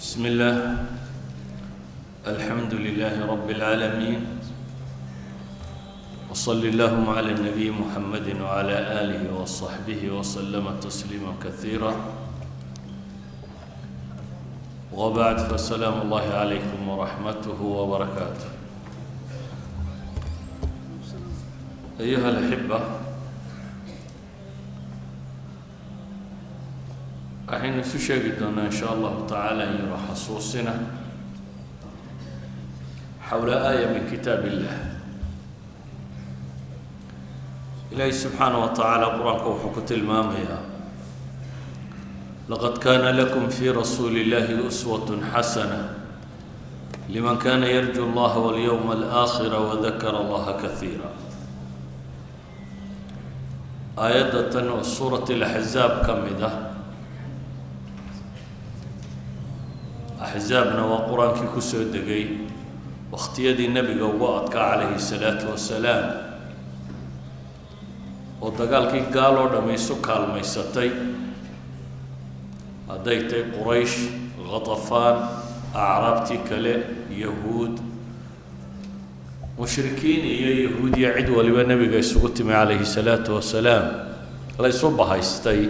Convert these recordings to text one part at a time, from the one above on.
بسم الله، الحمد لله رب العالمين، وصل اللهم على النبي محمد وعلى آله وصحبه وسلم تسليما كثيرا، وبعد، فسلام الله عليكم ورحمته وبركاته. أيها الأحبة، waxaynu isu sheegi doonaa in sha allahu tacaala in yaro xasuusina xowla aaya min kitaab illah. Ilaahi subxaana wa tacaala qur-aanka wuxuu ku tilmaamayaa: laqad kana lakum fi rasuuli illahi uswat xasana liman kana yarju allaha walyowma alaakhira wadakara allaha kasiira. Aayadda tan oo suurat alaxzaab ka mid ah, axzaabna waa qur-aankii kusoo degay wakhtiyadii nebiga ugu adkaa calayhi salaatu wasalaam, oo dagaalkii gaal oo dhamm isu kaalmaysatay, hadday tahay Quraysh, Khatafaan, acraabtii kale, Yahuud, mushrikiin iyo Yahuudiya, cid waliba nebiga isugu timi calayhi salaatu wasalaam, la ysu bahaystay,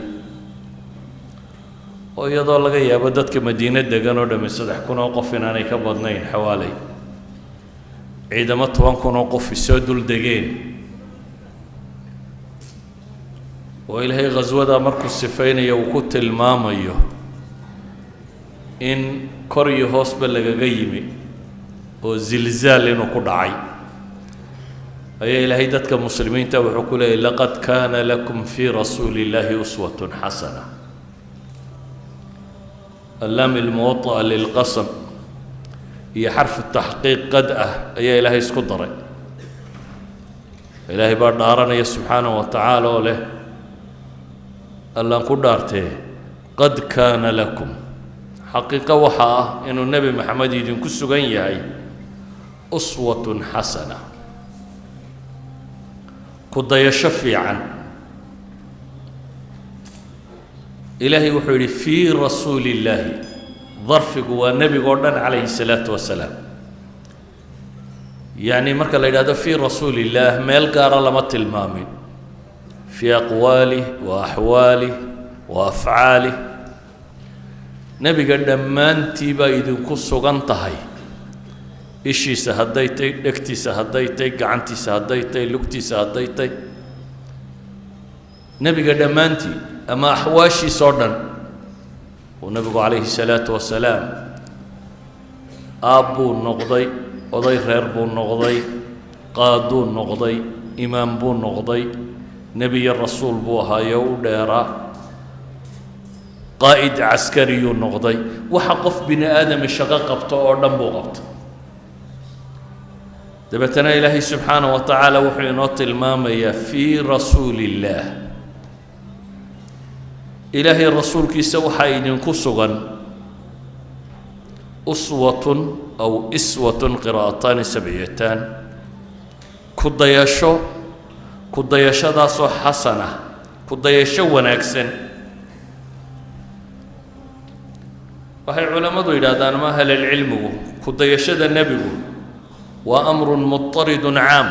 oo iyadoo laga yaabo dadka Madiine degan oo dhami 3000 oo qof inaanay ka badnayn, xawaaley ciidamo 10,000 oo qof isoo dul degeen, oo Ilaahay khaswadaa markuu sifaynayo uu ku tilmaamayo in kor iyo hoosba lagaga yimi oo zilzaal inuu ku dhacay, ayaa Ilaahay dadka muslimiinta wuxuu ku leeyay: laqad kaana lakum fii rasuuli illahi uswatun xasana. Allaam ilmuwata'a lilqasam iyo xarfu taxqiiq qad ah ayaa Ilaahay isku daray. Ilaahay baa dhaaranaya subxaanahu wa tacaala oo leh: Allaan ku dhaartee, qad kaana lakum, xaqiiqo waxaa ah inuu Nebi Maxamed idinku sugan yahay, uswatun xasana, ku dayasho fiican. Ilaahay wuxuu yidhi fii rasuuli illaahi, darfigu waa nebiga oo dhan calayhi salaatu wasalaam. Yacni marka la yidhahdo fii rasuuli illaah, meel gaara lama tilmaamin, fii aqwaalih wa axwaalih wa afcaalih, nebiga dhammaantii baa idinku sugan tahay, ishiisa hadday tay, dhegtiisa hadday tay, gacantiisa hadday tay, lugtiisa hadday tay, nebiga dhammaantii ama axwaashiisa oo dhan. Uu nebigu calayhi salaatu wasalaam aab buu noqday, oday reer buu noqday, qaaduu noqday, imaam buu noqday, nebiyo rasuul buu ahaayo u dheeraa, qaa'id caskariyuu noqday, waxa qof bini aadami shaqo qabto oo dhan buu qabto. Dabeetana Ilaahay subxaana wa tacaala wuxuu inoo tilmaamayaa fii rasuuli illaah, Ilaahay rasuulkiisa waxaa idinku sugan uswatun aw iswatun, qiraa'ataani sabciyataan, ku dayasho, ku dayashadaasoo xasana, ku dayasho wanaagsan. Waxay culammadu yidhahdaan ma ahlilcilmigu, ku dayashada nebigu waa amrun mutaridun caam,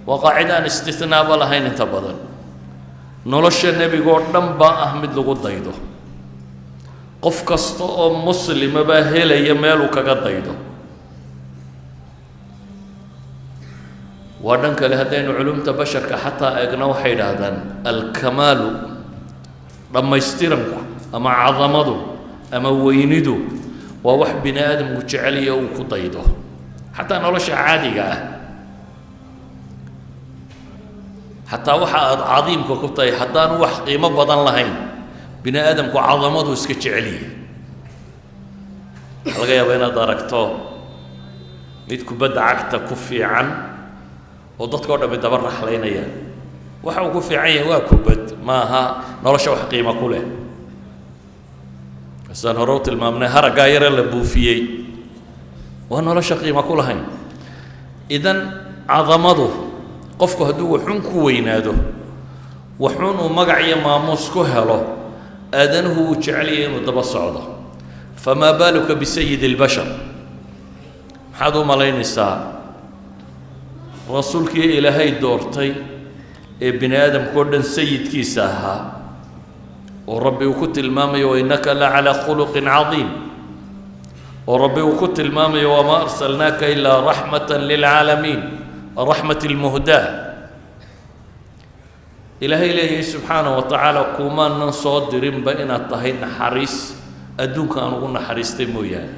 waa qaacida aan istihnaaba lahayn. Inta badan nolosha nebiga oo dhan baa ah mid lagu daydo, qof kasta oo muslima baa helaya meeluu kaga daydo. Waa dhan kale, haddaynu culumta basharka xataa eegno, waxay idhaahdaan alkamaalu, dhammaystiranku ama cadamadu ama weynidu, waa wax bini aadamku jeceliya uu ku daydo, xataa nolosha caadiga ah. Xataa waxa aada cadiimka ku tahay haddaanu wax qiimo badan lahayn, bini aadamku cadamadu iska jeceliya. Waxaa laga yaabaa inaad aragto mid kubadda cagta ku fiican oo dadka o dhami daba raxlaynayaan. Waxa uu ku fiican yahay waa kubad, maaha nolosha wax qiimo ku leh. Sidaan hore u tilmaamnay, haraggaa yare la buufiyey waa nolosha qiimo ku lahayn. Idan cadamadu, qofku hadduu waxun ku weynaado, waxun uu magac iyo maamuus ku helo, aadanuhu wuu jecelyahay inuu daba socdo. Famaa baaluka bisayidi اlbashar? Maxaad u malaynaysaa rasuulkii Ilaahay doortay ee bini aadamka o dhan sayidkiisa ahaa, oo Rabbi uu ku tilmaamayo "وإنك لعلى خلق عظيم", oo Rabbi uu ku tilmaamayo "وما أرسلناك إلا رحمة للعالمين", الرحمة المهداة? Ilaahay leeyahay subxaanaه wa tacaala: "Kumaanan soo dirinba inaad tahay naxariis adduunka aan ugu naxariistay mooyaane."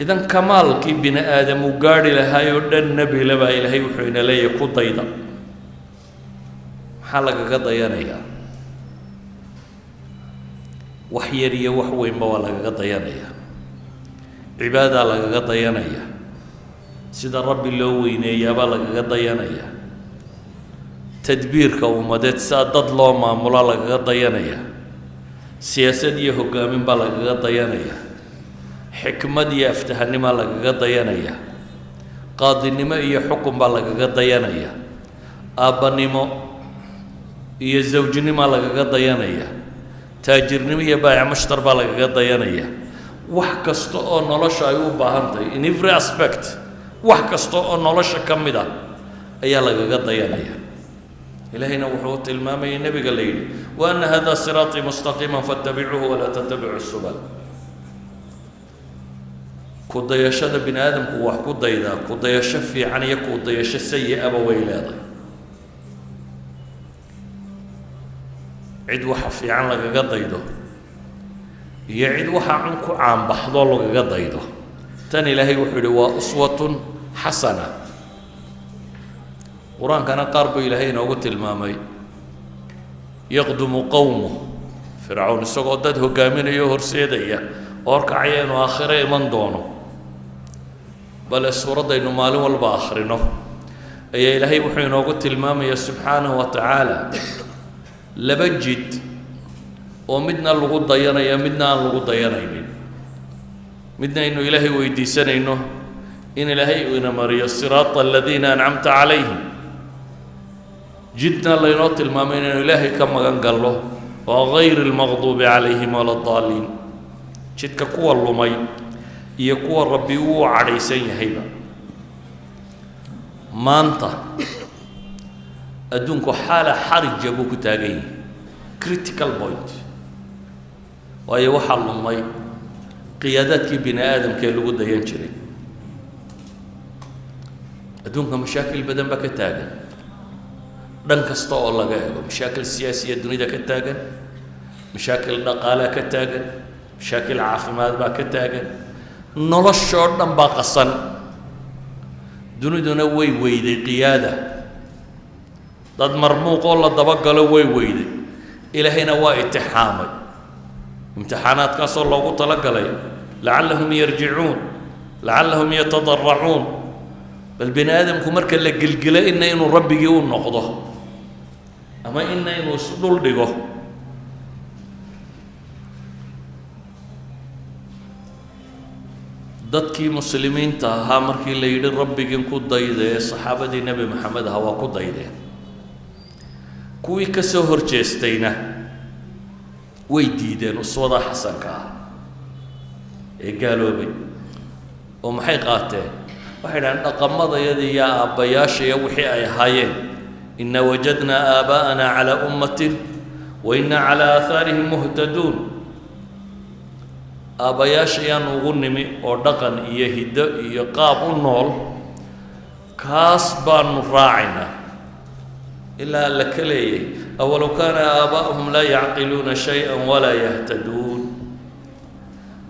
Idan kamaalkii bini aadam uu gaarhi lahaay oo dhan nebile baa Ilaahay wuxuu ina leeyahay: "Ku dayda." Maxaa lagaga dayanayaa? Wax yar iyo wax weynba waa lagaga dayanayaa. Cibaadaa lagaga dayanaya, sida Rabbi loo weyneeyaabaa lagaga dayanaya, tadbiirka ummadeed, sidaa dad loo maamulo lagaga dayanaya, siyaasad iyo hoggaamin baa lagaga dayanaya, xikmad iyo aftahanimaa lagaga dayanaya, qaadinimo iyo xukun baa lagaga dayanaya, aabbanimo iyo zawjnimaa lagaga dayanaya, taajirnimo iyo baayac mushtar baa lagaga dayanaya. Wax kasta oo nolosha ay u baahan tahay, in every aspect, wax kasta oo nolosha ka mid ah ayaa lagaga dayanaya. Ilaahayna wuxuu tilmaamayay nebiga la yidhi: "وأن هذا صراطي مستقيما فاتبعوه ولا تتبعوا السبل." Ku dayashada bini aadamku wax ku daydaa, ku dayasho fiican iyo ku dayasho sayi-aba way leedahay. Cid waxa fiican lagaga daydo iyo cid waxa cun ku caanbaxdo lagaga daydo. Tan Ilaahay wuxuu yihi waa أسوة حسنة. Qur-aankana qaar buu Ilaahay inoogu tilmaamay: يقدم قومه, Fircawn isagoo dad hogaaminaya o horseedaya oo horkacaya inuu aakhiro iman doono. Bale suuraddaynu maalin walba akhrino ayaa Ilaahay wuxuu inoogu tilmaamaya subxaanahu wa tacaala laba jid oo midna lagu dayanayo, midna aan lagu dayanaynin. Midna aynu Ilaahay weydiisanayno in Ilaahay uu ina mariyo صراط الذين أنعمت عليهم, jidna laynoo tilmaamay inaynu Ilaahay ka magan gallo oo غير المغضوب عليهم ولا الضالين, jidka kuwa lumay iyo kuwa Rabbi uu cadhaysan yahayba. Maanta adduunku حالة حرجة buu ku taagan yahay, critical point, waayo waxaa lumay qiyaadaadkii bini aadamka ee lagu dayan jiray. Adduunka mashaakil badan baa ka taagan dhan kasta oo laga eego. Mashaakil siyaasiya dunida ka taagan, mashaakil dhaqaalaa ka taagan, mashaakil caafimaad baa ka taagan. Noloshoo dhan baa qasan, duniduna way weyday qiyaada, dad marmuuqoo la dabagalo way weyday. Ilaahayna waa itixaamay, imtixaanaadkaasoo loogu talagalay لعلهم يرجعون، لعلهم يتضرعون. Bal bini aadamku marka la gelgelo ina inuu Rabbigii u noqdo ama ina inuu isdhul dhigo. Dadkii Muslimiinta ahaa markii la yidhi "Rabbigiin ku dayda" ee saxaabadii Nebi Maxamed ahaa waa ku daydeen. Kuwii ka soo hor jeestayna way diideen uswada xasanka ah ee gaaloobay. Oo maxay qaateen? Waxay dhahaan dhaqamadayada iyo aabbayaasha iyo wixii ay ahaayeen: "إنا وجدنا آباءنا على أمة وإنا على آثارهم مهتدون." Aabbayaasha ayaan ugu nimi oo dhaqan iyo hiddo iyo qaab u nool, kaas baanu raacaynaa, ilaa Alla ka leeyay: "أولو كان آباؤهم لا يعقلون شيئا ولا يهتدون."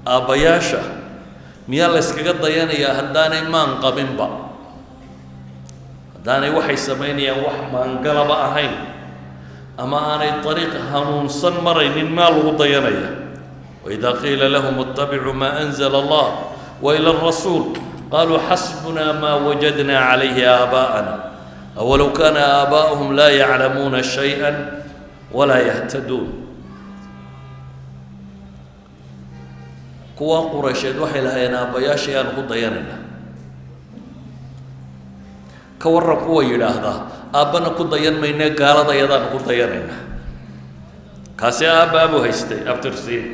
Aabbayaasha miyaa la yskaga dayanayaa haddaanay maan qabinba, haddaanay waxay samaynayaan wax maangalaba ahayn ama aanay dariiq hanuunsan maraynin? Maa lagu dayanaya? وإذا قيل لهم اتبعوا ما أنزل الله وإلى الرسول قالوا حسبنا ما وجدنا عليه آباءنا أولو كان آباؤهم لا يعلمون شيئا ولا يهتدون. Kuwa Quraysheed waxay lahaayeen aabbayaasha ayaanu ku dayanaynaa. Ka warran kuwa yidhaahdaa: "Aabbana ku dayan maynee, gaalada yadaanu ku dayanaynaa"? Kaasina waa dariiq. Kaasi aabbaabuu haystay abtirsiin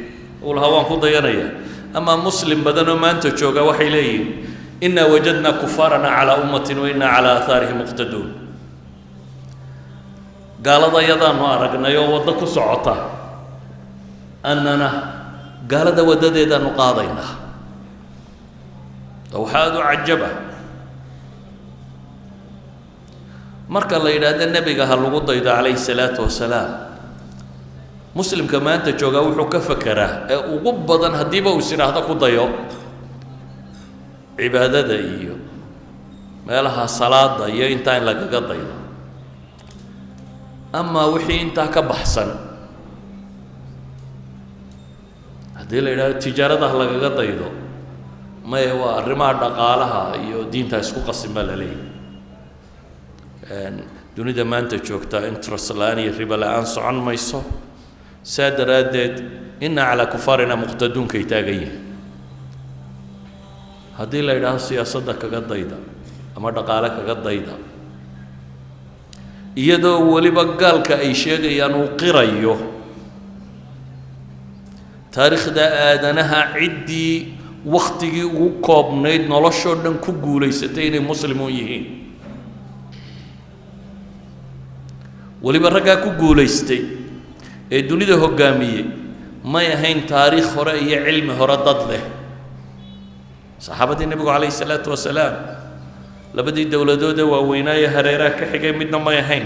uu lahaa, waan ku dayanaya. Amaa Muslim badan oo maanta jooga waxay leeyihin: "Inaa wajadnaa kufaarana calaa ummatin wa innaa calaa aahaarihim muqtaduun." Gaalada yadaanu aragnay oo waddo ku socota, annana gaalada waddadeedaanu qaadaynaa. Waxaa aada u cajaba marka la yidhaahdo nebiga ha lagu daydo calayhi salaatu wasalaam, Muslimka maanta joogaa wuxuu ka fekeraa ee ugu badan, haddiiba uu is idhaahdo ku dayo, cibaadada iyo meelaha salaada iyo intaa in lagaga daydo. Amaa wixii intaa ka baxsan, haddii la yidhahdo tijaarada ha lagaga daydo, maya, waa arrimaha dhaqaalaha iyo diinta isku qasin baa la leeyahy. Dunida maanta joogtaa interest la-aan iyo riba la-aan socon mayso. Saa daraaddeed inna calaa kufaarina muqtaduunkay taagan yihin. Haddii la yidhaahdo siyaasadda kaga dayda ama dhaqaale kaga dayda, iyadoo weliba gaalka ay sheegayaan uu qirayo taariikhda aadanaha ciddii waktigii ugu koobnayd noloshoo dhan ku guulaysatay inay muslimuun yihiin, weliba raggaa ku guulaystay ee dunida hoggaamiyey may ahayn taariikh hore iyo cilmi hore dad leh. Saxaabadii nebigu calayhi salaatu wasalaam labadii dowladood ee waaweynaaye hareeraha ka xigay midna may ahayn.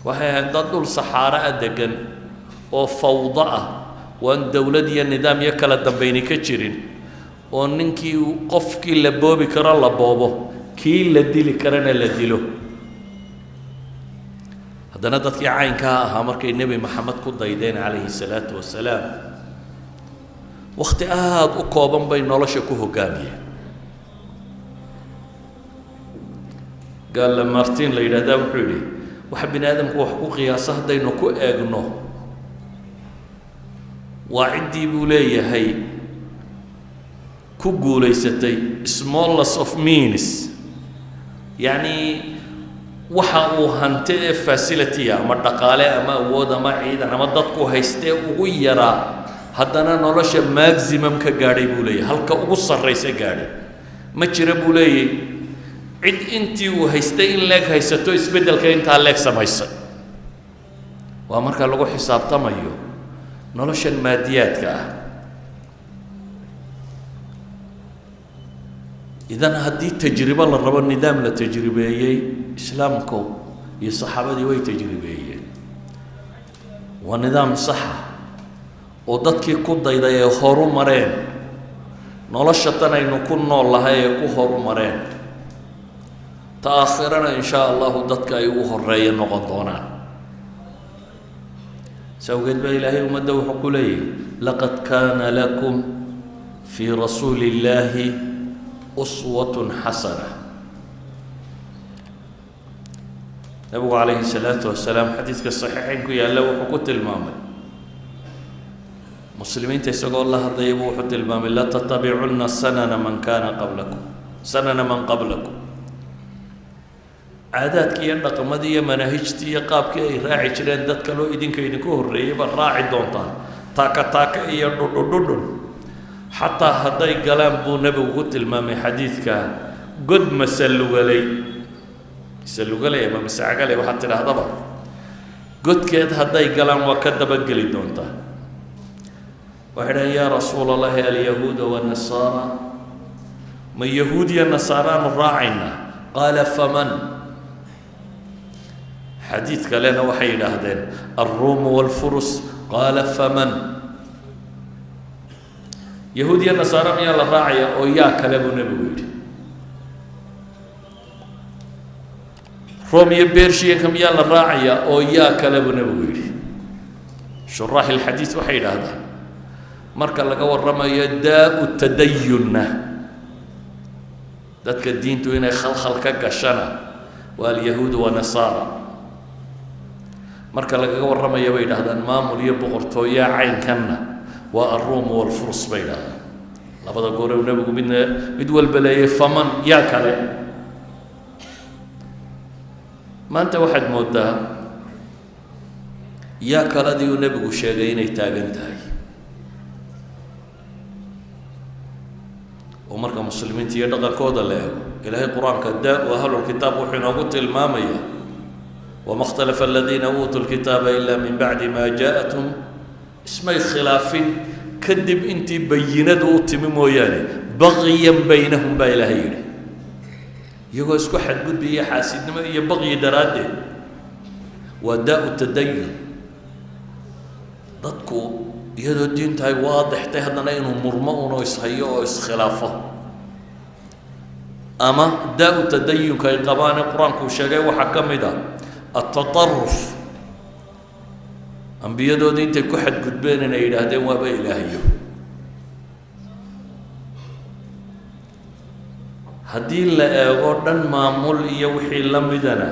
Waxay ahayd dad dhul saxaaro ah degan oo fawdo ah, waan dowlad iyo nidaam iyo kala dambayni ka jirin, oo ninkii qofkii la boobi karo la boobo, kii la dili karana la dilo. Haddana dadkii caynkaa ahaa markay Nebi Maxamed ku daydeen calayhi salaatu wasalaam, wakhti aada u kooban bay nolosha ku hoggaamiyeen. Gaalla Martin la yidhahdaa wuxuu yidhi: waxa bini aadamku wax ku qiyaaso haddaynu ku eegno, waa ciddii, buu leeyahay, ku guulaysatay smallness of means, yacni waxa uu hanti ee facility ama dhaqaale ama awood ama ciidan ama dadku haystee ugu yaraa, haddana nolosha maximum ka gaadhay, buu leeyahay, halka ugu sarraysa gaadhay. Ma jira, buu leeyahy, cid intii uu haystay in leeg haysato isbeddelka intaa leeg samaysay. Waa marka lagu xisaabtamayo noloshan maadiyaadka ah. Idan haddii tajribo la rabo, nidaam la tajribeeyey Islaamku iyo saxaabadii way tajribeeyeen. Waa nidaam saxa oo dadkii ku dayday ee horu mareen, nolosha tan aynu ku nool lahay ee ku horu mareen, ta aakhirana in shaa Allahu dadka ay ugu horeeya noqon doonaan. Sa awgeed baa Ilaahay ummadda wuxuu ku leeyahy: laqad kaana lakum fii rasuuli illaahi uswatun xasana. Nabigu calayhi salaatu wasalaam xadiidka saxiixayn ku yaalla wuxuu ku tilmaamay muslimiinta isagoo la hadlayay buu wuxuu tilmaamay: latattabicunna sanana man kaana qablakum, sanana man qablakum. Caadaadkii iyo dhaqamadii iyo manaahijtii iyo qaabkii ay raaci jireen dad kaloo idinka idinku horreeyay baad raaci doontaan, taaka taaka iyo dhudhudhudhun, xataa hadday galaan, buu nebigu ku tilmaamay xadiidka, god masalugalay, masalugalay ama masacagalay waxaad tidhaahdaba, godkeed hadday galaan waa ka dabageli doontaa. Waxay dhahen: yaa Rasuul Allahi, alyahuuda wanasaara? Ma yahuud iyo nasaaraanu raacaynaa? Qaala: faman? Xadiid kalena waxay yidhaahdeen: alruumu waalfurus. Qaala: faman? Yahuud iyo nasaara miyaa la raacaya oo yaa kale, buu nebigu yidhi. Rom iyo Bershiyanka miyaa la raacaya oo yaa kale, buu nebigu yidhi. Shuraax ilxadiid waxay yidhaahdaan, marka laga warramayo daa-u tadayunna, dadka diintu inay khalkhal ka gashana, waa alyahuudu wanasaara. Marka lagaga warramayo, bay yidhahdaan, maamul iyo boqortooyaa caynkanna, waa alruumu waalfurs, bay yidhahdaan. Labada goore uu nebigu midna mid walba leeyay faman, yaa kale. Maanta waxaad moodaa Yaa kaladii uu Nebigu sheegay inay taagan tahay oo marka muslimiinta iyo dhaqankooda la eego, Ilaahay Qur-aanka daa-u ahlulkitaab wuxuu inoogu tilmaamaya: wama ikhtalafa aladiina uutuu lkitaaba ila min bacdi maa jaa-athum, ismay khilaafin kadib intii bayinadu u timi mooyaane, bagyan baynahum baa Ilaahay yidhi, iyagoo isku xadgudbaya xaasidnimo iyo baqyi daraaddeed. Waa daa-u tadayun, dadku iyadoo diintahay waadixtay haddana inuu murmo unoo ishayo oo iskhilaafo. Ama daa-u tadayunka ay qabaane Qur-aankuu sheegay waxaa ka mid ah atataruf, ambiyadoodii intay ku xadgudbeen inay yidhaahdeen waaba ilaahayo. Haddii la eego dhan maamul iyo wixii la midana,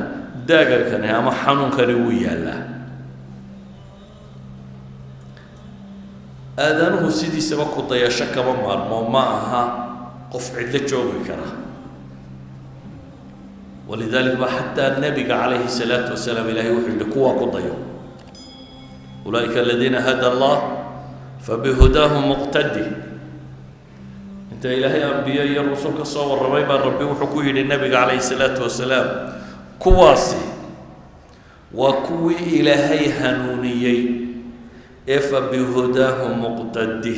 daagankani ama xanuunkani wuu yaallaa. Aadanuhu sidiisaba ku dayasho kama maarmo, ma aha qof cidlo joogi kara. Walidalik ba xataa Nebiga calayhi salaatu wasalaam Ilahay wuxuu yihi kuwaa ku dayo: ulaa'ika aladiina hada Allah fabihudaahu muqtadi. Inta Ilaahay ambiye iyo rusul ka soo warramay baa Rabbi wuxuu ku yidhi Nebiga calayhi salaatu wasalaam: kuwaasi waa kuwii Ilaahay hanuuniyey ee fabihudaahu muqtadi,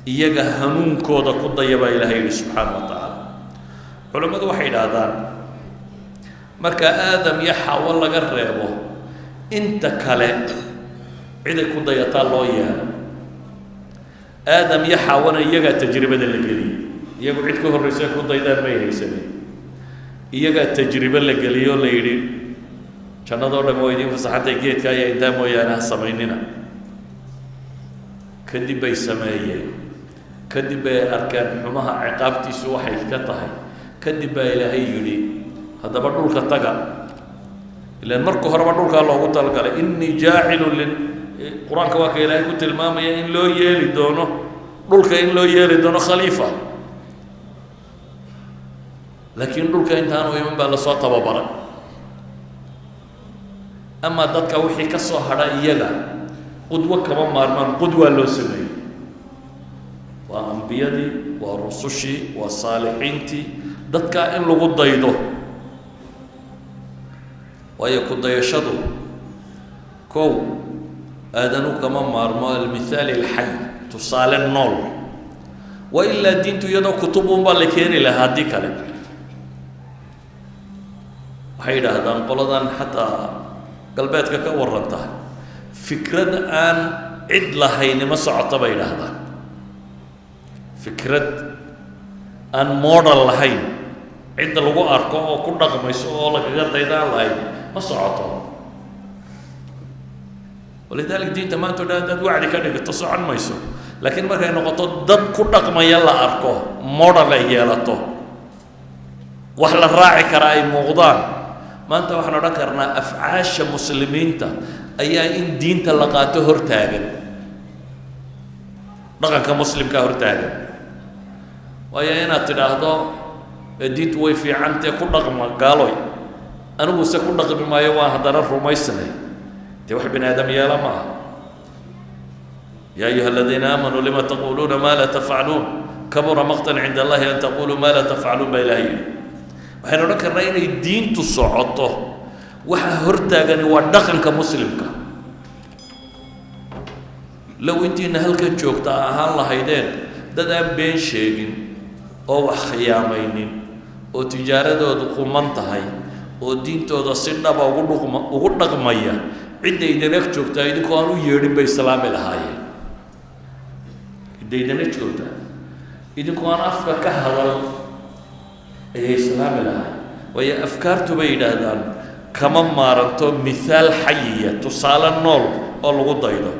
iyaga hanuunkooda ku daya baa Ilahay yihi subxaana wa tacaala. Culammadu waxay idhaahdaan marka Aadam iyo Xaawo laga reebo, inta kale ciday ku dayataa loo yeelo. Aadam iyo Xaawana iyagaa tajribada la geliyey, iyagu cid ka horraysa ku daydaan may haysanin. Iyagaa tajribe la geliyey oo la yidhi jannadoo dham waa idiin fasaxantay, geedka ayaa intaa mooyaane ha samaynina. Kadib bay sameeyeen, kadib bay arkeen xumaha ciqaabtiisu waxay ka tahay. Kadib baa Ilaahay yidhi haddaba dhulka taga, ilaan marka horeba dhulkaa loogu talagalay. Inii jaacilun lin, Qur-aanka waa ka Ilaahay ku tilmaamaya in loo yeeli doono dhulka, in loo yeeli doono khaliifa. Laakiin dhulka intaanu iman baa lasoo tababaray. Amaa dadka wixii ka soo hadha iyaga qudwo kama maarmaan, qudwaa loo sameeyey, waa ambiyadii, waa rusushii, waa saalixiintii, dadkaa in lagu daydo. Waayo ku dayashadu kow aadanu kama maarmo almithaal alxay, tusaale nool. Wa ilaa diintu iyadoo kutub unbaa la keeni lahaa. Haddii kale waxay yidhaahdaan qoladan xataa galbeedka ka waranta, fikrad aan cid lahayni ma socoto bay yidhaahdaan. Fikrad aan model lahayn, cidda lagu arko oo ku dhaqmayso oo lagaga dayda aan lahayn, ma socoto. Walidalik diinta maanta o dhan haddaad wacdi ka dhigato socon mayso, laakiin markay noqoto dad ku dhaqmaya la arko, model ay yeelato, wax la raaci karaa ay muuqdaan. Maanta waxaan odhan karnaa afcaasha muslimiinta ayaa in diinta la qaato hortaagan, dhaqanka muslimkaa hortaagan. Waayo inaad tidhaahdo diintu way fiicantee ku dhaqma gaaloy, anigu se ku dhaqmi maayo, waan haddana rumaysnay, dee wax bini aadam yeela ma aha. Ya ayuha aladiina aamanuu lima taquluuna ma laa tafcaluun, kabura maqtan cinda Allahi an taquluu ma laa tafcaluun baa Ilahay yidhi. Waxaynu odhan karnaa inay diintu socoto waxa hortaagani waa dhaqanka muslimka. Low intiina halkan joogta ahaan lahaydeen dad aan been sheegin oo wax khiyaamaynin oo tijaaradoodu quman tahay oo diintooda si dhaba ugu dhuqma ugu dhaqmaya, cidda idin ag joogtaa idinkoo aan u yeedhin bay islaami lahaayeen. Cidda idin ag joogtaa idinkoo aan afka ka hadal ayay islaami lahaayeen. Waayo afkaartu bay yidhaahdaan kama maaranto mithaal xayiya, tusaale nool oo lagu daydo.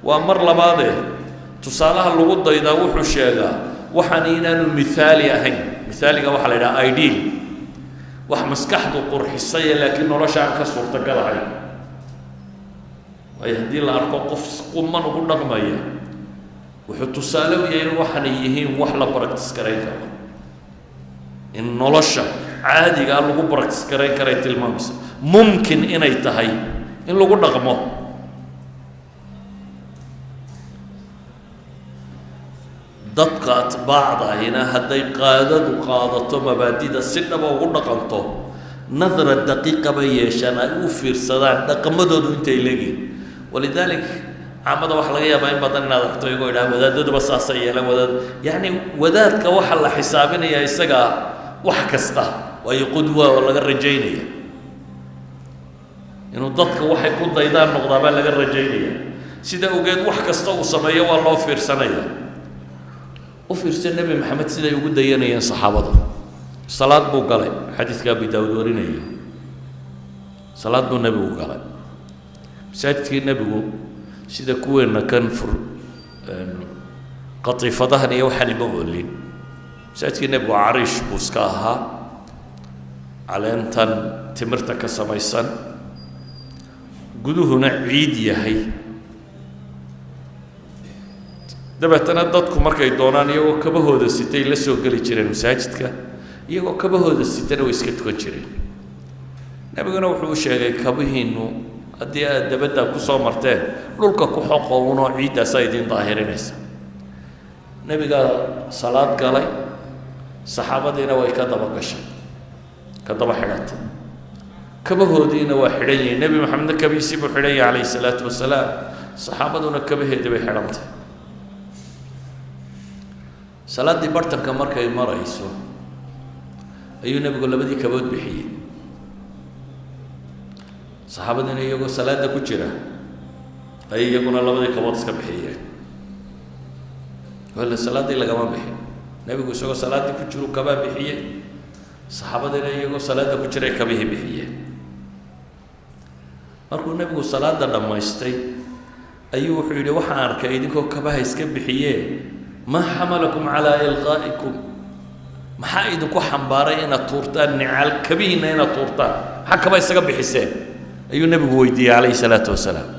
Waa mar labaadee tusaalaha lagu daydaa wuxuu sheegaa waxaan inaanu mithaali ahayn. Mithaaliga waxaa la yidhaha ideal, wax maskaxdu qurxisay laakiin nolosha aan ka suurtagal ahayn. Waayo haddii la arko qof quman ugu dhaqmaya, wuxuu tusaale u yahay in waxaanay yihiin wax la practice garayn karo, in nolosha caadigaa lagu practice garayn karay tilmaamaysa mumkin inay tahay. In lagu dhaqmo. Dadka atbaacda ahina hadday qaadadu qaadato mabaadida si dhaba ugu dhaqanto, nadra daqiiqa bay yeeshaan, ay u fiirsadaan dhaqamadoodu intay leegiin. Walidaalik caamada waxaa laga yaabaa in badan inaad aragto iyagoo idhaha wadaadaduba saasay yeelaan. Wadaad yacni wadaadka waxaa la xisaabinayaa isaga wax kasta, waayo qudwa oo laga rajaynaya inuu dadka waxay ku daydaan noqdaa baa laga rajaynaya. Sida ogeed wax kasta uu sameeyo waa loo fiirsanaya. U fiirsan Nebi Maxamed siday ugu dayanayeen saxaabadu. Salaad buu galay, xadiidka Abi Daawud warinayo. Salaad buu nebigu galay masaajidkii. Nebigu sida kuweena kan fur qatiifadahan iyo waxaan ima oolin. Masaajidkii nebigu cariish buu iska ahaa, caleentan timirta ka samaysan, guduhuna ciid yahay. Dabeetana dadku markay doonaan iyagoo kabahooda sitay la soo geli jireen masaajidka, iyagoo kabahooda sitana way iska tukan jireen. Nebiguna wuxuu u sheegay, kabihiinu haddii aad dabadda kusoo marteen dhulka ku xoqo unoo ciiddaasaa idin daahirinaysa. Nebigaa salaad galay, saxaabadiina way ka daba gashay, ka daba xidhatay, kabahoodiina waa xidhan yihiin. Nebi Maxamedna kabihiisii buu xidhan yahay calayhi salaatu wasalaam, saxaabaduna kabaheedii bay xidhantay. Salaaddii bartanka markay marayso ayuu nebigu labadii kabood bixiyey. Saxaabadiina iyagoo salaada ku jira ayay iyaguna labadii kabood iska bixiyeen. Wala salaaddii lagama bixin. Nebigu isagoo salaaddii ku jiru kabaa bixiyey, saxaabadiina iyagoo salaada ku jiray kabihii bixiyeen. Markuu nebigu salaada dhammaystay ayuu wuxuu yidhi, waxaan arkay idinkoo kabaha iska bixiyee, maa xamalakum calaa ilqaa'ikum? Maxaa idinku xambaaray inaad tuurtaan nicaal kabihiina, inaad tuurtaan? Maxaa kaba isaga bixiseen? Ayuu nebigu weydiiyey calayhi salaatu wasalaam.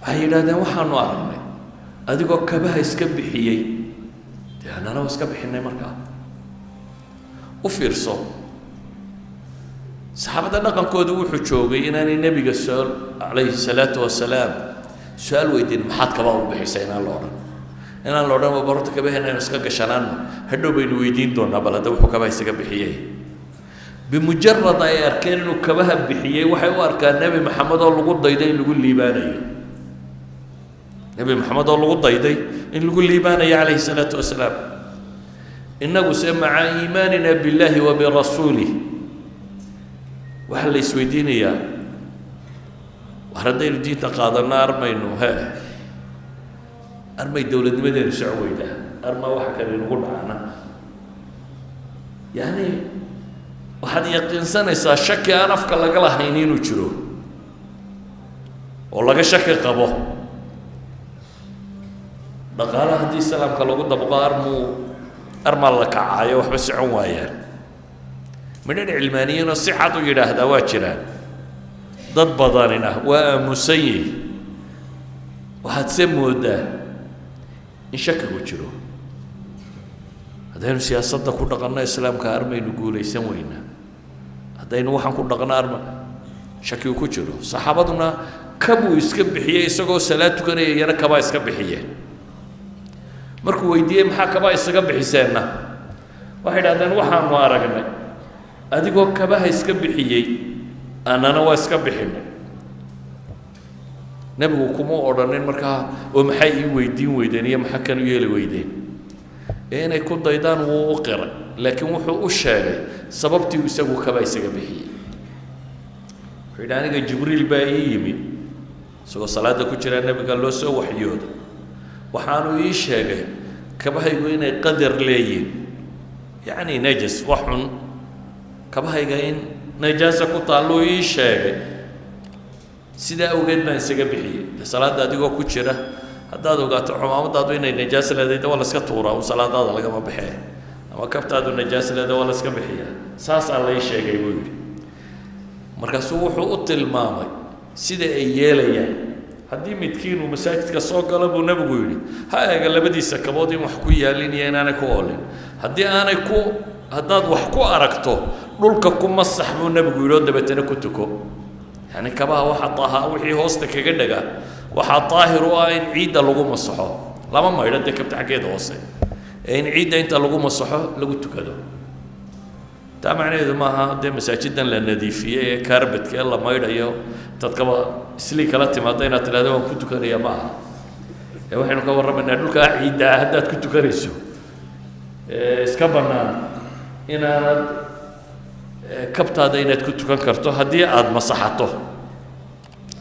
Waxay yidhahdeen, waxaanu aragnay adigoo kabaha iska bixiyey, dee annana waa iska bixinay. Markaa u fiirso, saxaabadda dhaqankoodu wuxuu joogay inaanay nebiga su-aal calayhi salaatu wasalaam su-aal weydiin, maxaad kabaa u bixisay? Inaan la odhan, inaan la odhan horta kabaheena aynu iska gashanaano, hadhow baynu weydiin doonaa. Bal hadda wuxuu kabaha isaga bixiyey, bimujarad ay arkeen inuu kabaha bixiyey, waxay u arkaan Nebi Maxamed oo lagu dayday in lagu liibaanayo, Nebi Maxamed oo lagu dayday in lagu liibaanayo calayhi salaatu wasalaam. Innagu se maca iimaanina billaahi wa birasuulih waxaa la isweydiinayaa, war haddaynu diinta qaadanno armaynu he armay dowladnimadeenu soco weydaa, arma waxa kale inugu dhacna. Yacni waxaad yaqiinsanaysaa shaki aan afka laga lahayn inuu jiro oo laga shaki qabo dhaqaalaha haddii islaamka lagu dabqo, armuu armaa la kacaayo, waxba socon waayaan. Midhan cilmaaniyiinoo si cad u yidhaahdaa waa jiraan, dad badanina waa aamusan yihin. Waxaad se moodaa in shakigu jiro, haddaynu siyaasadda ku dhaqanno islaamka armaynu guulaysan weynaa, haddaynu waxaan ku dhaqno arma shakigu ku jiro. Saxaabaduna kabuu iska bixiyey isagoo salaad tukanaya, iyana kabaa iska bixiyeen. Markuu weydiiyey maxaa kabaa isaga bixiseenna, waxay idhahdeen, waxaanu aragnay adigoo kabaha iska bixiyey, annana waa iska bixinay. Nebigu kuma odhanin markaa oo maxay ii weydiin weydeen iyo maxaa kan u yeeli weydeen? Ee inay ku daydaan wuu u qiray, laakiin wuxuu u sheegay sababtii uu isagu kaba isaga bixiyey. Wuxuu yidhi, aniga Jibriil baa ii yimi isagoo salaada ku jiraa, nebiga loo soo waxyooday, waxaanu ii sheegay kabahaygu inay qadar leeyihin, yacni najas, wax xun, kabahayga in najaasa ku taalluu ii sheegay, sidaa awgeed baan isaga bixiyey. De salaadda adigoo ku jira haddaad ogaato cumaamadaadu inay najaas leedahay, de waa la iska tuuraa un, salaadaada lagama baxee. Ama kabtaadu najaas leedahay, waa la iska bixiyaa. Saasaa lay sheegay buu yidhi. Markaasuu wuxuu u tilmaamay sida ay yeelayaan. Haddii midkiin uu masaajidka soo galo, buu nebigu yidhi, ha eega labadiisa kabood in wax ku yaalin iyo inaanay ku oolin. Haddii aanay ku haddaad wax ku aragto, dhulka ku masax, buu nebigu yidhi, oo dabeetana ku tuko. Yani kabaha waxa taaha wixii hoosta kaga dhaga waxaa daahir u ah in ciidda lagu masaxo. Lama maydho dee kabta xaggeeda hoose, ee in ciidda inta lagu masaxo lagu tukado. Taa macnaheedu maaha dee masaajidan la nadiifiyey ee carpetka ee la maydhayo intaad kaba islii kala timaado inaad tidhahdo waan ku tukanaya, ma aha. Ee waxaynu ka warramaynaa dhulkaa ciidda ah haddaad ku tukanayso ee iska bannaan inaanad kabtaada inaad ku tukan karto haddii aada masaxato.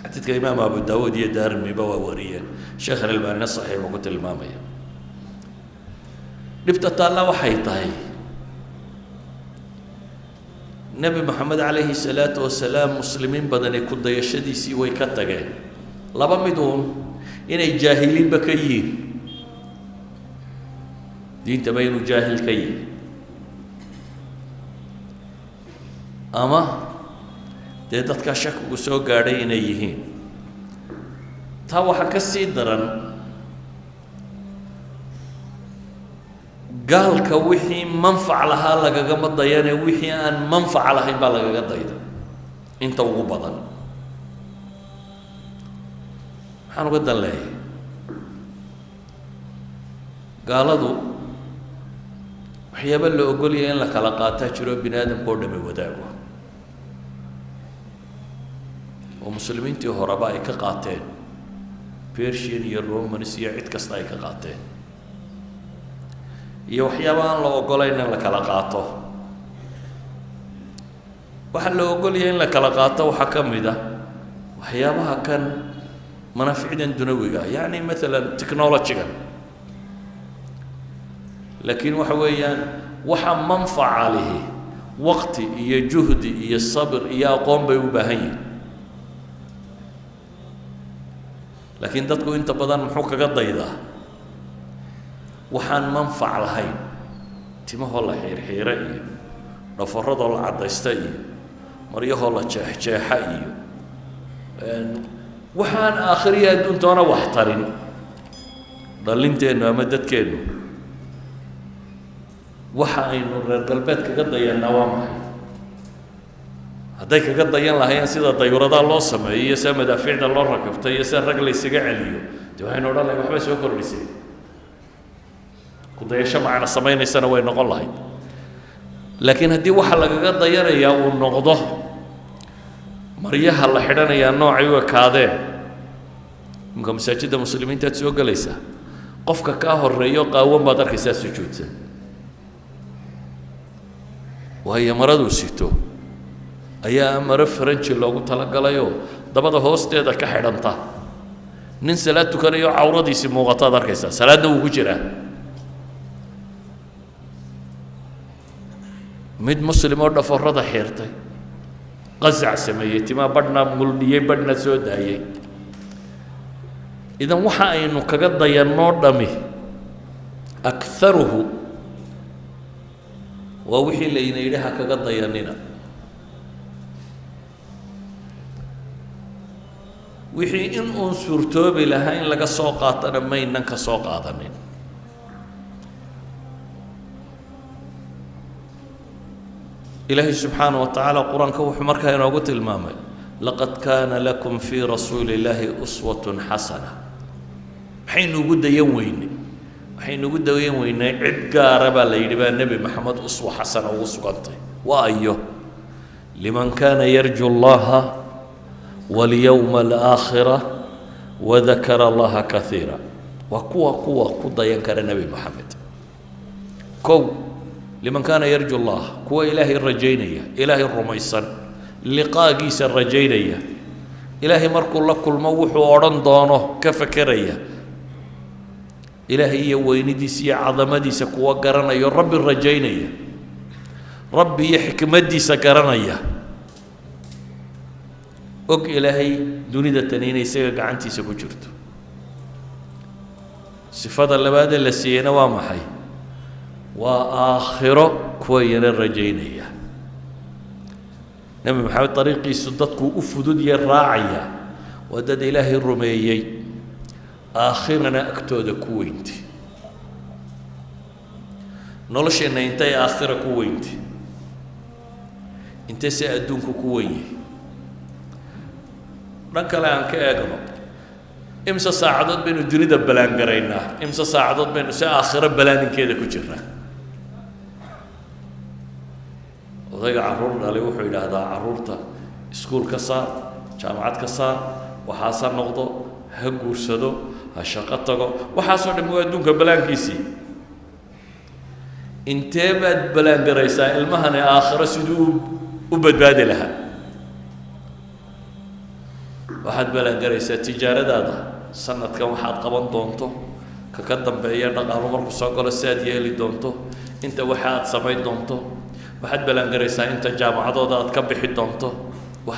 Xadiidka Imaam Abu Daawuud iyo Daarimiba waa wariyeen, Sheekh Alalbaanina saxiix buu ku tilmaamaya. Dhibta taalla waxay tahay, Nebi Moxamed calayhi salaatu wasalaam muslimiin badani ku dayashadiisii way ka tageen. Laba mid uun: inay jaahiliinba ka yihiin diintaba, inuu jaahil ka yihi, ama dee dadkaa shakigu soo gaadhay inay yihiin. Taa waxaa ka sii daran, gaalka wixii manfac lahaa lagagama dayane, wixii aan manfac lahayn baa lagaga dayda inta ugu badan. Maxaan uga dan leeyahay? Gaaladu waxyaaba la ogolaya in la kala qaataa jiro bini aadamka oo dhami wadaago, oo muslimiintii horeba ay ka qaateen, Persian iyo Romans iyo cid kasta ay ka qaateen, iyo waxyaaba aan la ogolayn in la kala qaato. Waxaa la ogolaya in la kala qaato waxaa ka mid ah waxyaabaha kan manaaficdan dunawiga, yacni maalan technology-gan. Laakiin waxa weeyaan waxa manfaca lihi waqti iyo juhdi iyo sabir iyo aqoon bay u baahan yihin. Laakiin dadku inta badan muxuu kaga daydaa? Waxaan manfac lahayn, timahoo la xiirxiira iyo dhafaradoo la caddaysta iyo maryahoo la jeexjeexa iyo waxaan aakhiriya adduuntoona wax tarin. Dhalinteennu ama dadkeennu waxa aynu reer galbeed kaga dayannaa waa maxay? Hadday kaga dayan lahaayeen sida dayuuradaha loo sameeyo iyo sida madaafiicda loo rakabtay iyo sida rag la ysaga celiyo, dee waxaynu odhan lahayn waxbay soo kordhisay, kudayasho macna samaynaysana way noqon lahayd. Laakiin haddii waxa lagaga dayanayaa uu noqdo maryaha la xidhanayaa noocay u ekaadeen, imka masaajidda muslimiintaad soo gelaysaa, qofka kaa horeeyo qaawan baad arkaysaa sujuudsan, waayo maraduu sito ayaa maro faranji loogu talagalayoo dabada hoosteeda ka xidhanta. Nin salaad tukanayo cawradiisii muuqataad arkaysaa, salaadna wuu ku jiraa. Mid muslim oo dhaforada xiirtay, qasac sameeyey, timaa badhna muldhiyey, badhna soo daayey. Idan waxa aynu kaga dayannoo dhami akharuhu waa wixii layna yidhi ha kaga dayanina. Wixii in uun suurtoobi lahaa in laga soo qaatana maynan ka soo qaadanin. Ilaahay subxaanaه wa tacaala qur-aanka wuxuu markaa inoogu tilmaamay, laqad kaana lakum fii rasuuli illaahi uswat xasana. Maxaynu ugu dayan weynay? Waxaynu ugu dayan weynay cid gaara baa la yidhi baa Nebi Maxamed uswa xasana ugu sugantay. Waa ayo? Liman kana yarju allaha walyowma alaakhira wadakara allaha kaiira. Waa kuwa ku dayan kara Nebi Maxamed. Kow, liman kaana yarju allah, kuwa Ilaahay rajaynaya, Ilaahay rumaysan, liqaagiisa rajaynaya, Ilaahay markuu la kulmo wuxuu odhan doono ka fekeraya, Ilaahay iyo weynidiisa iyo cadamadiisa kuwa garanayo, Rabbi rajaynaya, Rabbi iyo xikmaddiisa garanaya, og Ilaahay dunida tani inay isaga gacantiisa ku jirto. Sifada labaadee la siiyeyna waa maxay? Waa aakhiro kuwa iyana rajaynaya. Nebi Maxamed dariiqiisu dadku u fudud iyo raacaya waa dad Ilaahay rumeeyey, aakhirana agtooda ku weyntay. Nolosheenna intay aakhira ku weyntay, intay se adduunku ku wen yahay? Dhan kale aan ka eegno, imse saacadood baynu dunida balaangaraynaa, imse saacadood baynu si aakhiro balaaninkeeda ku jirnaa? Odayga carruur dhalay wuxuu yidhaahdaa carruurta iskuul ka saar, jaamacad ka saar, waxaas ha noqdo, ha guursado, ha shaqo tago. Waxaasoo dham waa adduunka balaankiisii. Intee baad balaangaraysaa ilmahani aakhiro siduu u badbaadi lahaa? Waxaad balaangaraysaa tijaaradaada sanadkan waxaad qaban doonto, ka dambeeya dhaqaalo markuu soo galo si aad yeeli doonto, inta waxa aad samayn doonto. Waxaad balaangaraysaa inta jaamacadooda aad ka bixi doonto. Wa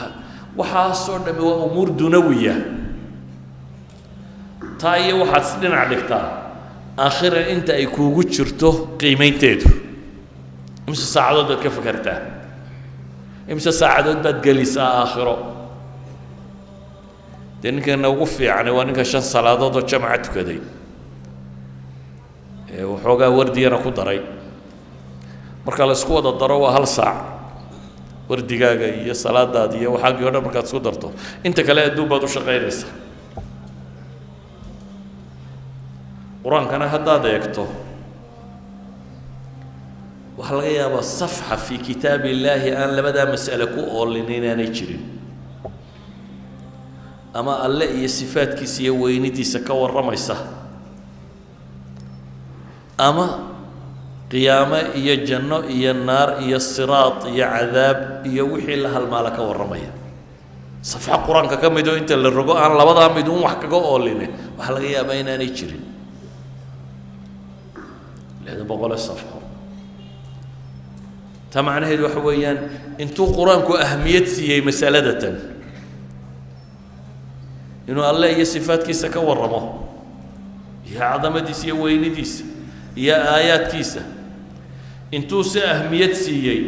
waxaasoo dhami waa umuur dunawiya. Taa iyo waxaad is dhinac dhigtaa aakhira inta ay kuugu jirto qiimeynteedu. Imse saacadood baad ka fekertaa? Imse saacadood baad gelisaa aakhiro? Dee ninkana ugu fiicani waa ninka shan salaadood oo jamaca tukaday ee waxoogaa wardiyana ku daray. Marka la isku wada daro waa hal saac, wardigaaga iyo salaadaada iyo waxaagii o dhan markaad isku darto. Inta kale adduun baad u shaqaynaysaa. Qur-aankana haddaad eegto, waxaa laga yaabaa safxa fii kitaab illaahi aan labadaa mas'ale ku oolin inaanay jirin, ama alle iyo sifaadkiisa iyo weynidiisa ka warramaysa, ama qiyaame iyo janno iyo naar iyo siraad iyo cadaab iyo wixii la halmaala ka warramaya. Safxo qur-aanka ka mid oo inta la rogo aan labadaa mid un wax kaga ooline waxaa laga yaabaa inaanay jirin. 600 safxo. Taa macnaheedu waxa weeyaan intuu qur-aanku ahmiyad siiyey masalada tan, inuu alle iyo sifaadkiisa ka warramo iyo cadamadiisa iyo weynidiisa iyo aayaadkiisa, intuu si ahmiyad siiyey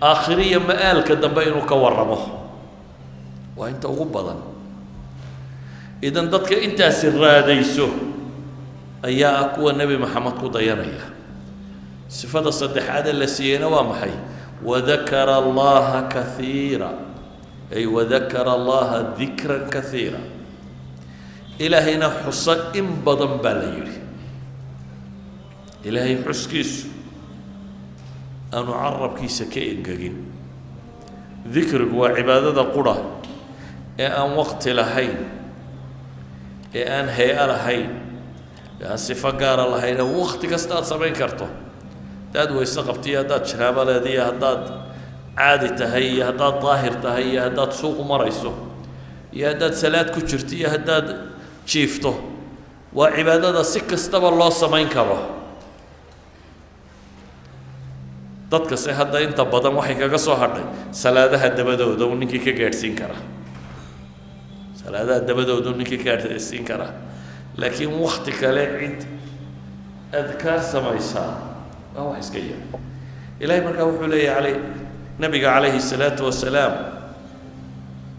aakhiriya ma'aalka dambe inuu ka warramo, waa inta ugu badan. Idan dadka intaasi raadayso ayaa ah kuwa Nebi Maxamed ku dayanaya. Sifada saddexaad ee la siiyeyna waa maxay? Wadakara allaha kaiira, ay wadakara allaha dikran kaiira. Ilaahayna xuso in badan baa la yidhi. Ilaahay xuskiisu aanu carabkiisa ka engegin. Dikrigu waa cibaadada qura ee aan waqti lahayn, ee aan hay-a lahayn, ee aan sifo gaara lahayn, ee waqti kasta aad samayn karto. Haddaad weyse qabto iyo haddaad janaabo leeda iyo haddaad caadi tahay iyo haddaad daahir tahay iyo haddaad suuq marayso iyo haddaad salaad ku jirto iyo haddaad jiifto, waa cibaadada si kastaba loo samayn karo. Dadkase hadda inta badan waxay kaga soo hadhay salaadaha dabadooda uu ninkii ka gaadhsiin karaa, salaadaha dabadooda uu ninkii ka gaadhsiin karaa, laakiin wakti kale cid adkaar samaysaa waa wax iska yar. Ilahay markaa wuxuu leeyahy alay nabiga calayhi salaatu wasalaam,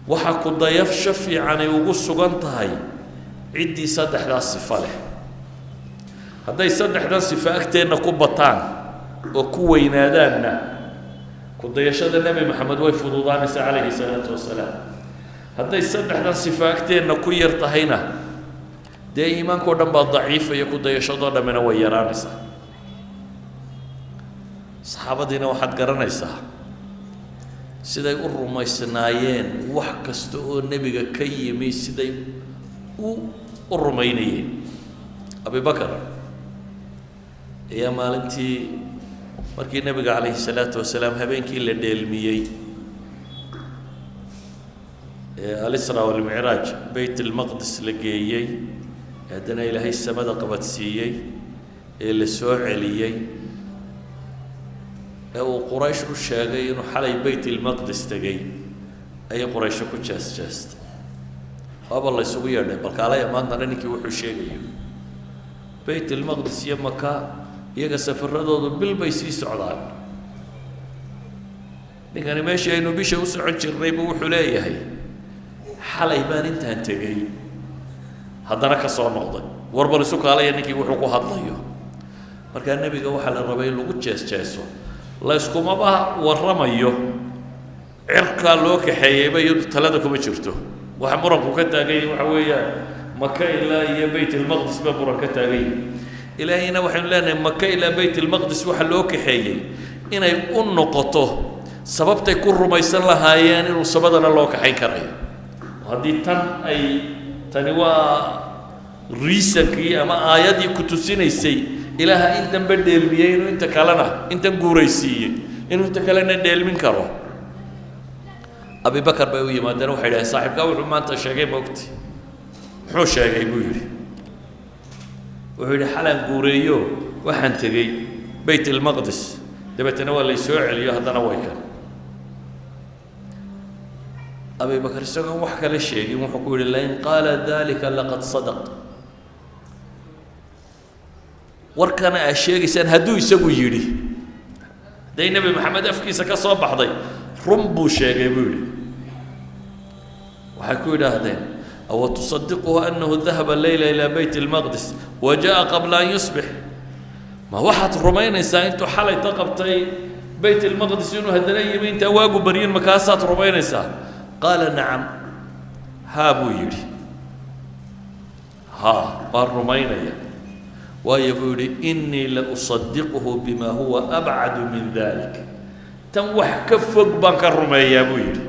waxaa ku dayafsho fiicanay ugu sugan tahay ciddii saddexdaas sifo leh. Hadday saddexdan sifo agteenna ku bataan oo ku weynaadaanna, ku dayashada Nebi Maxamed way fududaanaysaa calayhi salaatu wasalaam. Hadday saddexdan sifo agteenna ku yar tahayna, dee iimaanka o dhan baa daciifaya, ku dayashadoo dhammina way yaraanaysaa. Saxaabadiina waxaad garanaysaa siday u rumaysnaayeen wax kasta oo nebiga ka yimi, siday u rumaynayeen. Abibakar ayaa maalintii markii nebiga calayhi salaatu wasalaam habeenkii la dheelmiyey ee alisra walmicraaj Beyt almaqdis la geeyey, haddana Ilaahay samada qabadsiiyey ee la soo celiyey, ee uu Quraysh u sheegay inuu xalay Beyt ilmaqdis tegey, ayay Quraysho ku jees jeestay. Waaba la ysugu yeedhay, balkaalaya maantana ninkii wuxuu sheegayo. Beyt ilmaqdis iyo Maka iyaga safaradoodu bil bay sii socdaan. Ninkani meeshii aynu bisha u socon jirnay buu wuxuu leeyahay xalay baan intaan tegey haddana ka soo noqday. War bal isu kaalaya ninkii wuxuu ku hadlayo. Markaa nebiga waxaa la rabay in lagu jees jeeso, la iskumaba warramayo. Cirkaa loo kaxeeyeyba iyadu talada kuma jirto. Waxa muranku ka taaganyay waxa weeyaan Maka ilaa iyo Bayt Ilmaqdis baa muran ka taaganyay. Ilaahayna waxaynu leenahay Maka ilaa Bayt Ilmaqdis waxa loo kaxeeyey inay u noqoto sababtay ku rumaysan lahaayeen inuu samadana loo kaxayn karayo. Haddii tan ay tani waa reasonkii ama aayaddii ku tusinaysay Ilaaha intanba dheelmiyey inuu inta kalena, intan guuraysiiyey inuu inta kalena dheelmin karo. Abibakar bay u yimaadeen, waxay idhaheen, saaxiibkaa wuxuu maanta sheegay maogti? Muxuu sheegay? Buu yidhi. Wuxuu yidhi, xalaan guureeyo, waxaan tegey Bayt Ilmaqdis, dabeetana waa lay soo celiyo, haddana way kan. Abibakar isagoon wax kale sheegin wuxuu ku yihi, lain qaala dalika laqad sadaq. Warkana aad sheegaysaan hadduu isagu yidhi, hadday Nebi Maxamed afkiisa ka soo baxday, run buu sheegay, buu yidhi. Waxay ku yidhaahdeen, awa tusadiquhu anahu dahaba leyla ilaa Bayt اlmaqdis wa jaءa qabla an yusbix? Ma waxaad rumaynaysaa intuu xalayta qabtay Bayt اlmaqdis inuu haddana yimi intaan waagu baryin? Makaasaad rumaynaysaa? Qaala nacam, haa, buu yidhi, haa, waan rumaynaya. Waayo, buu yidhi, inii la usadiquhu bima huwa abcadu min dalik, tan wax ka fog baan ka rumeeyaa, buu yidhi.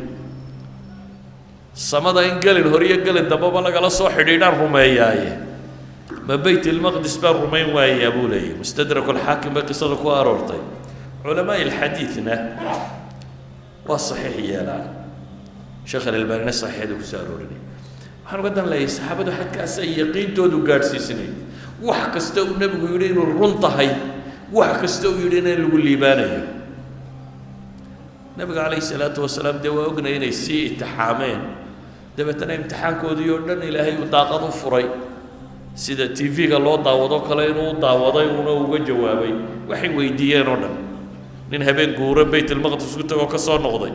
Samada in gelin hor iyo gelin dambaba lagala soo xidhiidhaan rumeeyaaye, ma Bayt ilmaqdis baan rumayn waayayaa? Buu leeyahy. Mustadrak alxaakim bay qisada ku aroortay. Culamaa alxadiidna waa saxiix yeelaan, Sheekh Alalbaanina saxiixda kusoo aroorinay. Waxaan uga dan leeyahay, saxaabadu xadkaas ay yaqiintoodu gaadhsiisnayd, wax kasta uu Nebigu yidhi inuu run tahay, wax kasta uu yidhi in lagu liibaanayo. Nabiga calayhi salaatu wasalaam dee waa ognay inay sii imtixaameen, dabeetana imtixaankoodii oo dhan Ilaahay uu daaqad u furay, sida TV-ga loo daawado kale inuu u daawaday, uuna uga jawaabay waxay weydiiyeen oo dhan. Nin habeen guuro Bayt ilmaqdis ku tagoo ka soo noqday,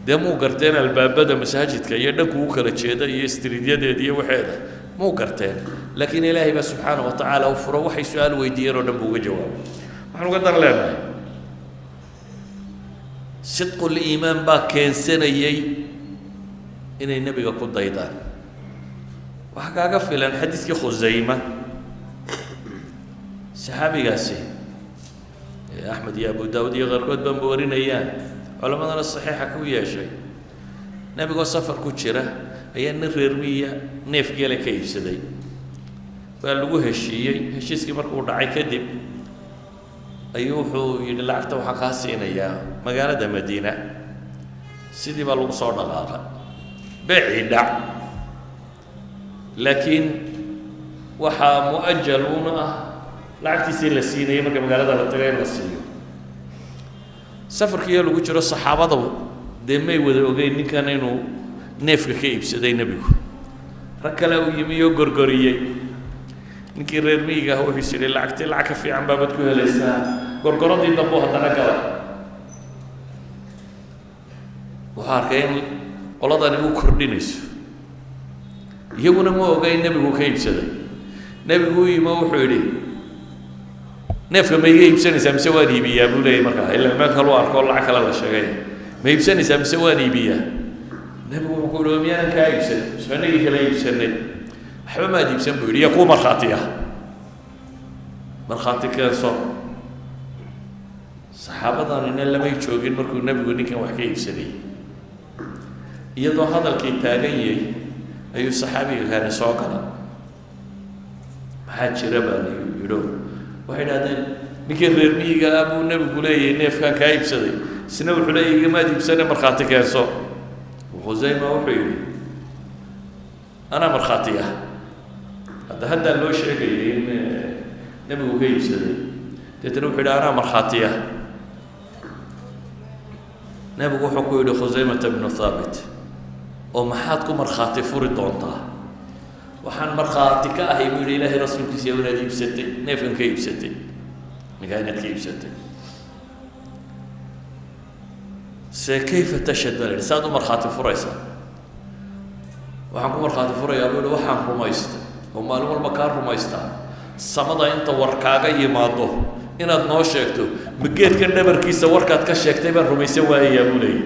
dee muu garteen albaabada masaajidka iyo dhanku u kala jeeda iyo istriidyadeeda iyo waxeeda? Muu garteen? Laakiin Ilaahay baa subxaana wa tacaala u furo, waxay su-aal weydiiyeen oo dhan buu uga jawaabay. Waxaan uga dan leenahay, sidqul iimaan baa keensanayay inay Nebiga ku daydaan. Waxaa kaaga filan xadiidkii Khusayma, saxaabigaasi Axmed iyo Abu Daawud iyo qaarkood baanba warinayaan, culamadana saxiixa ku yeeshay. Nebigoo safar ku jira ayaa nin reer miya neef geela ka iibsaday. Waa lagu heshiiyey. Heshiiskii markuu dhacay kadib ayuu wuxuu yidhi, lacagta waxaan kaa siinayaa magaalada Madiina. Sidii baa lagu soo dhaqaaqay, beecii dhac, laakiin waxaa mu'ajal una ah lacagtiisii la siinayay marka magaalada la tago in la siiyo. Safarkiiyo lagu jiro, saxaabadu dee may wada ogeyn ninkan inuu neefka ka iibsaday Nebigu. Rag kale uu yimi oo gorgoriyey. Ninkii reer miyiga ah wuxuu is yidhi, lacagtii lacag ka fiican baabad ku helaysaa. Gorgoradii dambu haddana galay. Wuxuu arkay in qoladani u kordhinayso, iyaguna ma oga in Nebigu ka iibsaday. Nebigu u yimi oo wuxuu yidhi, neefka ma iga iibsanaysaa mise waan iibiyaa? Buu leeyay. Markaa ila meel kaluu arko lacag kale la sheegay. Ma iibsanaysaa mise waan iibiyaa? Nebigu wuxuu ku yihi, miyaanan kaa iibsan? Soo inagii kala iibsanay? Waxba maad iibsan, buu yidhi. Iyo kuu markhaati ah, markhaati keenso. Saxaabadanina lamay joogin markuu Nebigu ninkan wax ka iibsanayay. Iyadoo hadalkii taagan yahay ayuu saxaabiga kani soo gala. Maxaa jira? Baa la yidho. Waxay idhahdeen, ninkii reer miyiga ah buu Nebigu leeyahay, neefkan kaa iibsaday. Isna wuxuu leeyahy, igamaad iibsane, markhaati keenso. Khusayma wuxuu yidhi, anaa markhaati ah. Hadda haddaa loo sheegayay in Nebigu ka iibsaday. Deetana wuxuu yidhi, anaa markhaati ah. Nebigu wuxuu ku yidhi, Khusaymata bnu Thaabit, oo maxaad ku markhaati furi doontaa? Waxaan markhaati ka ahay, buu yidhi, Ilaahay rasuulkiisa inaad iibsatay neefkan, ka iibsatay ninkaa, inaad ka iibsatay. Se kayfa tashhad? Baa la yidhi, saad u markhaati furaysaa? Waxaan ku markhaati furayaa, buu yihi, waxaan rumaystay oo maalin walba kaa rumaystaa, samada inta war kaaga yimaado inaad noo sheegto, ma geedkan dhabarkiisa warkaad ka sheegtay baan rumaysan waayayaa? Buu leeyahy.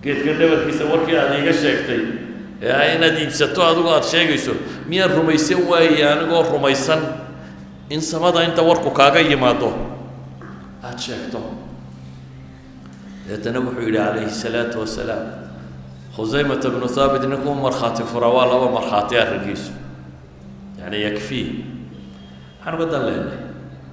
Geedkan dhabarkiisa warkii aad iiga sheegtay ee inaad iibsato adigu aada sheegayso, miyaan rumaysan waayey anigoo rumaysan in samada inta warku kaaga yimaado aada sheegto? Deetana wuxuu yidhi calayhi salaatu wasalaam, Khusaymata bnu Thaabit ninkuu markhaati furaa waa laba markhaati arrinkiisu, yani yakfii. Maxaan uga dan leenay?